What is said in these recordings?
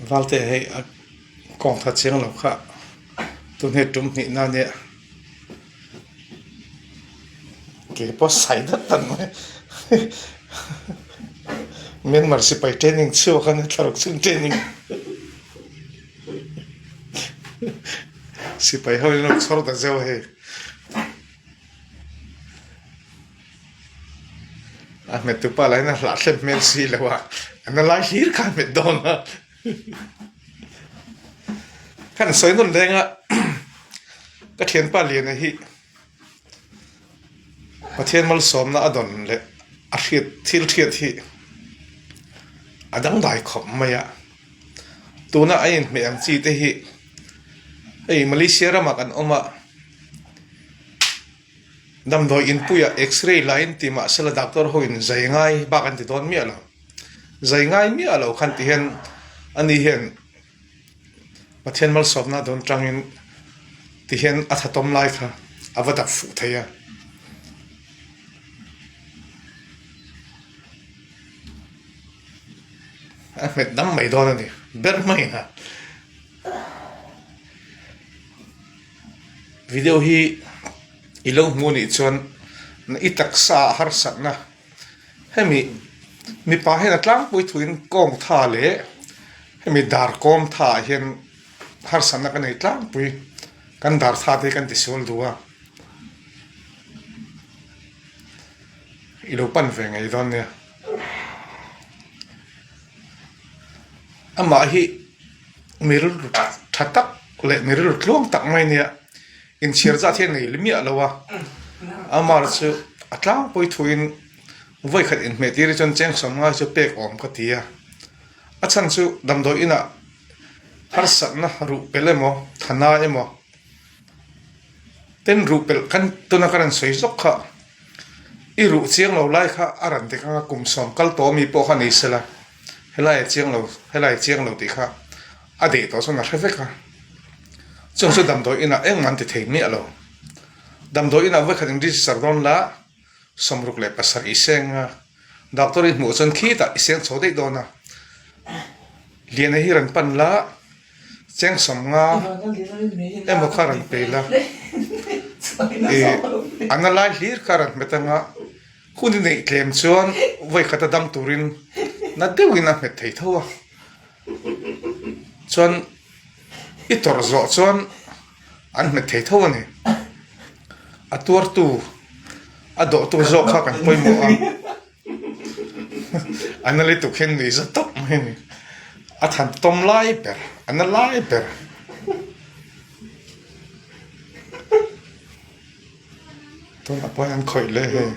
Valte hei a kawng tha chiang lo kha tun hi tum hnih na nia ke pawh sai dat dat mai Myanmar sipai training chhuak a nia thlaruk chhung training sipai ho in an lo chhawr ta zeuh a hei. A hmet tupa lah hian a hlah hlep hmel si lo a, a na lai hlir kha a hmet dawn a. Khan sawi nawn reng a, ka thianpa Liana hi Pathian malsawmna a dawn leh a hriat thil hriat hi a dangdai khawp mai a. Tuna a inhmeh ang chi te hi hei Malaysia ramah kan awm a. Damdawi inpuiah X-ray lain ti mah sela doctor ho in zai ngai bak an ti dawn miah lo. Zai ngai miah lo khan ti hian ani hian Pathian malsawmna dawn tangin ti hian a thatawm lai kha a va dak fuh thei a. A hmet dang mai dawn a ni ber mai a. Video hi i lo hmu nih chuan i taksa ah harsatna hemi mipa hian a tlangpui thuin kawng tha leh hemi dar kawm tha ah hian harsatna ka nei tlangpui kan dar tha te hi kan tisual duh a i lo pan ve ngei dawn nia amah hi. Mi rilru tha tak leh mi rilru tluang tak mai nia inchhir zat hi a nei miah lo a amah chu a tlangpui thuin vawikhat inhmeh tir hi chuan cheng sawm ngai chu pek awm ka ti a a chhan chu damdawi inah harsatna ruh pelh emaw thana emaw ten ruh pelh kan tuna ka rawn sawi zawk kha i ruh chiang lo lai kha a rawn dik anga kum sawm kal tawh ami pawh kha ni sela. Helai a chiang lo, helai a chiang lo tih kha a deh tawh chuan a hre vek a. Chung chu damdawi inah engmah an ti thei miah lo. Damdawi inah vawikhat in register dawn la, 67 i seng a, doctor i hmuh chuan khitah i seng chho daih dawn a. Liana hi rawn pan la, cheng 50 emaw kha rawn pe la, ih a na lai hlir kha rawn hmet anga. Hun i neih tlem chuan vawikhat a dam turin na deuhin a nghet thei tho a, chuan i tawrh zawh chuan an nghet thei tho a ni. A tuartu, a dawhtu zawk kha kan pawimawh a, a na lutuk hian nuih za tawp mai a ni. A than tawm lai ber, a na lai ber. Tunah pawh hian khawih leh hei.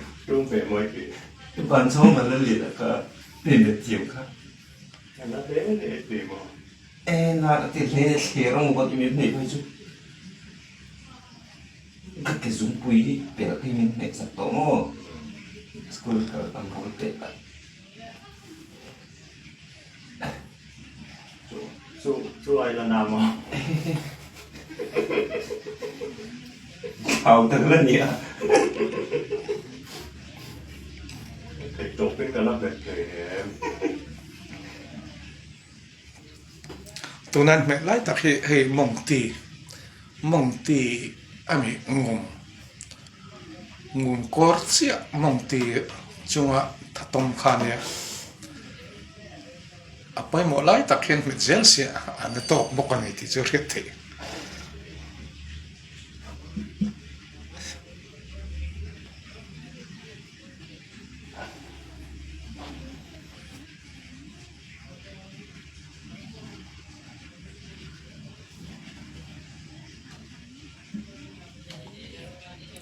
Tuna an hmeh lai tak hi hei mawng ti mawng ti a nih ngum ngum kawr chiah mawng ti chunga thatawm kha a nia. A pawimawh lai tak hian hmet zel sia a na tawk bawk a ni tih chu a hriat theih.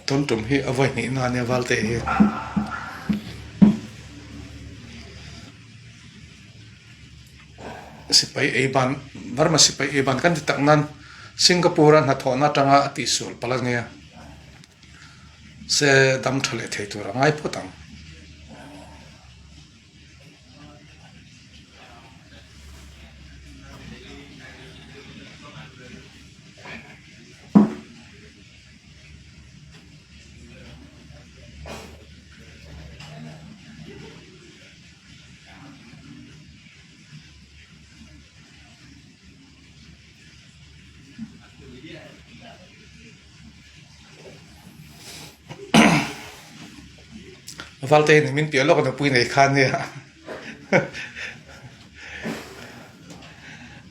Tun tum hi a vawi hnih na ania Valte hi. Sipai ei ban Burma sipai ei ban kan ti tak nan Singapore a hnathawhna atanga a tihsual palh a nia se dam tha leh thei tur a ngai phawt ang. Valte hi min piah lawk a nupui nei kha ania.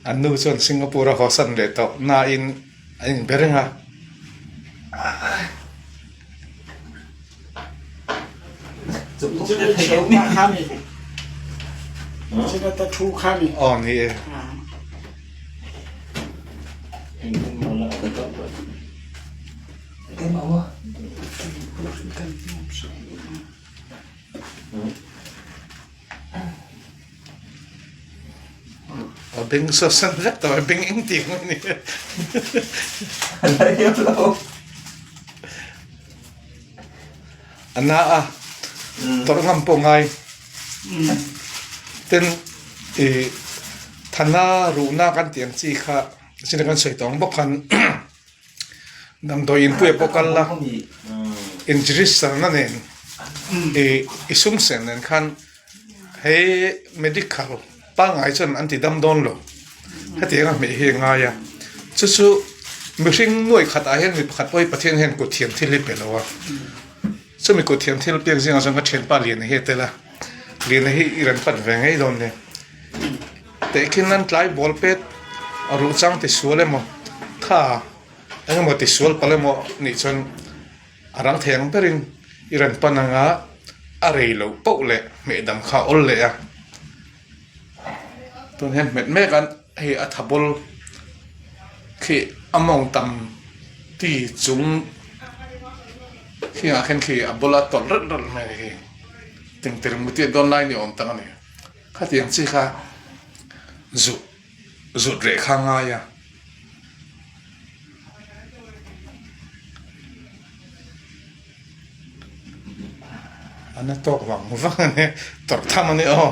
An nu chuan Singapore a haw san leh tawh nain an inbe reng a. Aw ni e. A beng saw san vek tawh a beng eng tih ang a ni. A na a tawrh ngam pawh ngai ten ih thana ruhna kan tih ang chi kha china kan sawi tawh ang bawk khan Damdawi inpuia pawh kal la, inregister na nen ih i sum sen nen khan he medical pangngai chuan an ti dam dawn lo hetiang a hmeh hi a ngai a, chu chu mihring nuaih khat ah hian mi pakhat pawh hi Pathian hian kut thiam thil hi pe lo a, chumi kut thiam thil pek zingah chuan ka thianpa Liana hi a tel a, Liana hi i rawn pan ve ngei dawn nia. Tehkhin nan tlai bawl pet a ruh chang ti sual emaw tha eng emaw ti sual palh emaw nih chuan a rang thei ang berin i rawn pan anga a rei loh poh leh hmeh dang kha a awl leh a. Tun hian hmet mek a hei a tha bawl khi a mawng tam ti chung khingah khin khi a bawla tawlh rawlh rawlh mai a ni hi tingtir muti a dawn lai ni awm tak a ni. Khatiang chi kha zut zut reh kha ngai a. A na tawk vang vang a ni tawrh tham a ni aw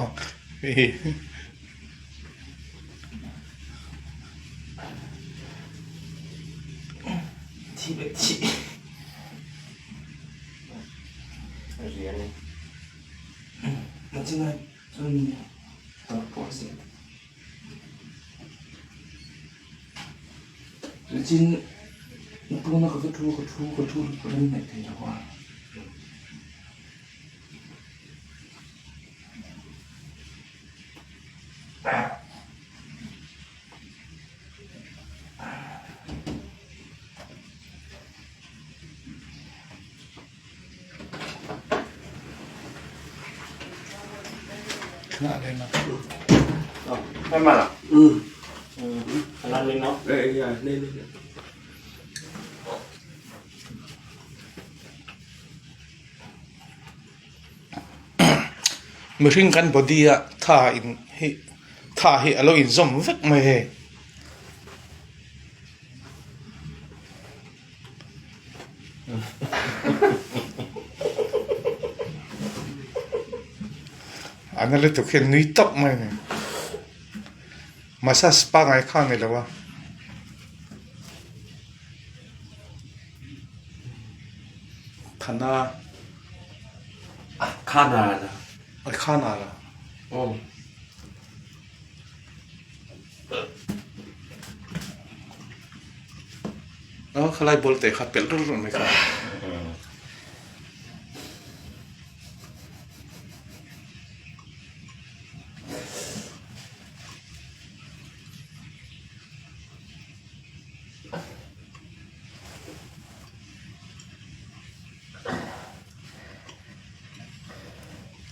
Mihring kan body a tha in hi tha hi a lo inzawm vek mai hei. A na lutuk hian nui tawp mai a ni. Massage pangngai kha a ni lo a. Thana Khana la. Khana la. Aw. Aw khalai ball te kha pelh rawlh rawlh mai kha.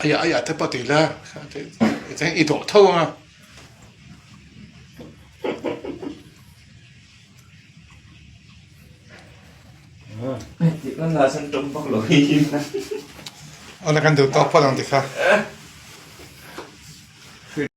Aiah aiah te pawh ti la i dawh tho ang a. Awle kan duh tawk phawt ang tikha.